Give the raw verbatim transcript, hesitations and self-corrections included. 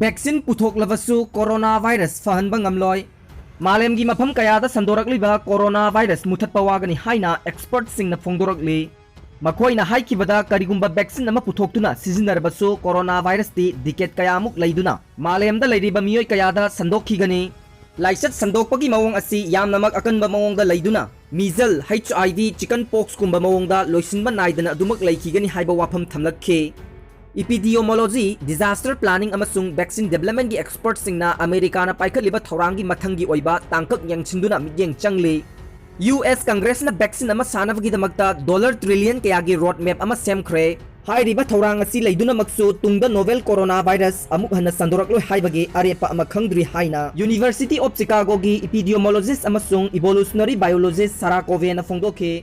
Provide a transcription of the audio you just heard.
Vaccine ꯄꯨꯊꯣꯛꯂꯕꯁꯨ corona virus ꯐꯍꯟꯕ ꯉꯝꯂꯣꯏ꯫ ꯃꯥꯂꯦꯝꯒꯤ ꯃꯐꯝ ꯀꯌꯥꯗ ꯁꯟꯗꯣꯔꯛꯂꯤꯕ ꯀꯣꯔꯣꯅꯥ ꯚꯥꯏꯔꯁ ꯃꯨꯊꯠꯄ ꯋꯥꯒꯅꯤ ꯍꯥꯏꯅ ꯑꯦꯛꯁꯄꯔꯠꯁꯤꯡꯅ ꯐꯣꯡꯗꯣꯔꯛꯂꯤ꯫ ꯃꯈꯣꯏꯅ ꯍꯥꯏꯈꯤꯕꯗ, ꯀꯔꯤꯒꯨꯝꯕ ꯚꯦꯛꯁꯤꯟ ꯑꯃ ꯄꯨꯊꯣꯛꯇꯨꯅ ꯁꯤꯖꯤꯟꯅꯔꯕꯁꯨ, ꯀꯣꯔꯣꯅꯥ ꯚꯥꯏꯔꯁꯇꯤ ꯗꯤꯀꯦꯠ ꯀꯌꯥꯃꯨꯛ ꯂꯩꯗꯨꯅ ꯃꯥꯂꯦꯝꯗ ꯂꯩꯔꯤꯕ ꯃꯤꯑꯣꯏ ꯀꯌꯥꯗ ꯁꯟꯗꯣꯛꯈꯤꯒꯅꯤ꯫ ꯂꯥꯏꯆꯠ ꯁꯟꯗꯣꯛꯄꯒꯤ ꯃꯑꯣꯡ ꯑꯁꯤ ꯌꯥꯝꯅꯃꯛ ꯑꯀꯟꯕ ꯃꯑꯣꯡꯗ ꯂꯩꯗꯨꯅ, ꯃꯤꯖꯜ, ꯍꯩꯆ ꯑꯥꯏ ꯚꯤ, ꯆꯤꯀꯟ ꯄꯣꯛꯁꯀꯨꯝꯕ ꯃꯑꯣꯡꯗ ꯂꯣꯏꯁꯤꯟꯕ ꯅꯥꯏꯗꯅ ꯑꯗꯨꯃꯛ ꯂꯩꯈꯤꯒꯅꯤ ꯍꯥꯏꯕ ꯋꯥꯐꯝ ꯊꯝꯂꯛꯈꯤ꯫ Epidemiology, disaster planning ꯑꯃꯁꯨꯡ vaccine developmentꯀꯤ ꯑꯦꯛꯁꯄꯔꯠꯁꯤꯡꯅ ꯑꯃꯦꯔꯤꯀꯥꯅ ꯄꯥꯏꯈꯠꯂꯤꯕ ꯊꯧꯔꯥꯡꯒꯤ ꯃꯊꯪꯒꯤ ꯑꯣꯏꯕ ꯇꯥꯡꯀꯛ ꯌꯦꯡꯁꯤꯟꯗꯨꯅ ꯃꯤꯠꯌꯦꯡ ꯆꯪꯂꯤ꯫ ꯌꯨ ꯑꯦꯁ ꯀꯪꯒ꯭ꯔꯦꯁꯅ ꯚꯦꯛꯁꯤꯟ ꯑꯃ ꯁꯥꯅꯕꯒꯤꯗꯃꯛꯇ ꯗꯣꯂꯔ ꯇ꯭ꯔꯤꯂꯤꯌꯟ ꯀꯌꯥꯒꯤ ꯔꯣꯗ ꯃꯦꯞ ꯑꯃ ꯁꯦꯝꯈ꯭ꯔꯦ꯫ ꯍꯥꯏꯔꯤꯕ ꯊꯧꯔꯥꯡ ꯑꯁꯤ ꯂꯩꯗꯨꯅꯃꯛꯁꯨ ꯇꯨꯡꯗ ꯅꯣꯚꯦꯜ ꯀꯣꯔꯣꯅꯥ ꯚꯥꯏꯔꯁ ꯑꯃꯨꯛ ꯍꯟꯅ ꯁꯟꯗꯣꯔꯛꯂꯣꯏ ꯍꯥꯏꯕꯒꯤ ꯑꯔꯦꯞꯄ ꯑꯃ ꯈꯪꯗ꯭ꯔꯤ ꯍꯥꯏꯅ University of Chicagoꯒꯤ epidemiologist ꯑꯃꯁꯨꯡ evolutionary biologist ꯁꯥꯔꯥ ꯀꯣꯚꯦꯅ ꯐꯣꯡꯗꯣꯛꯈꯤ꯫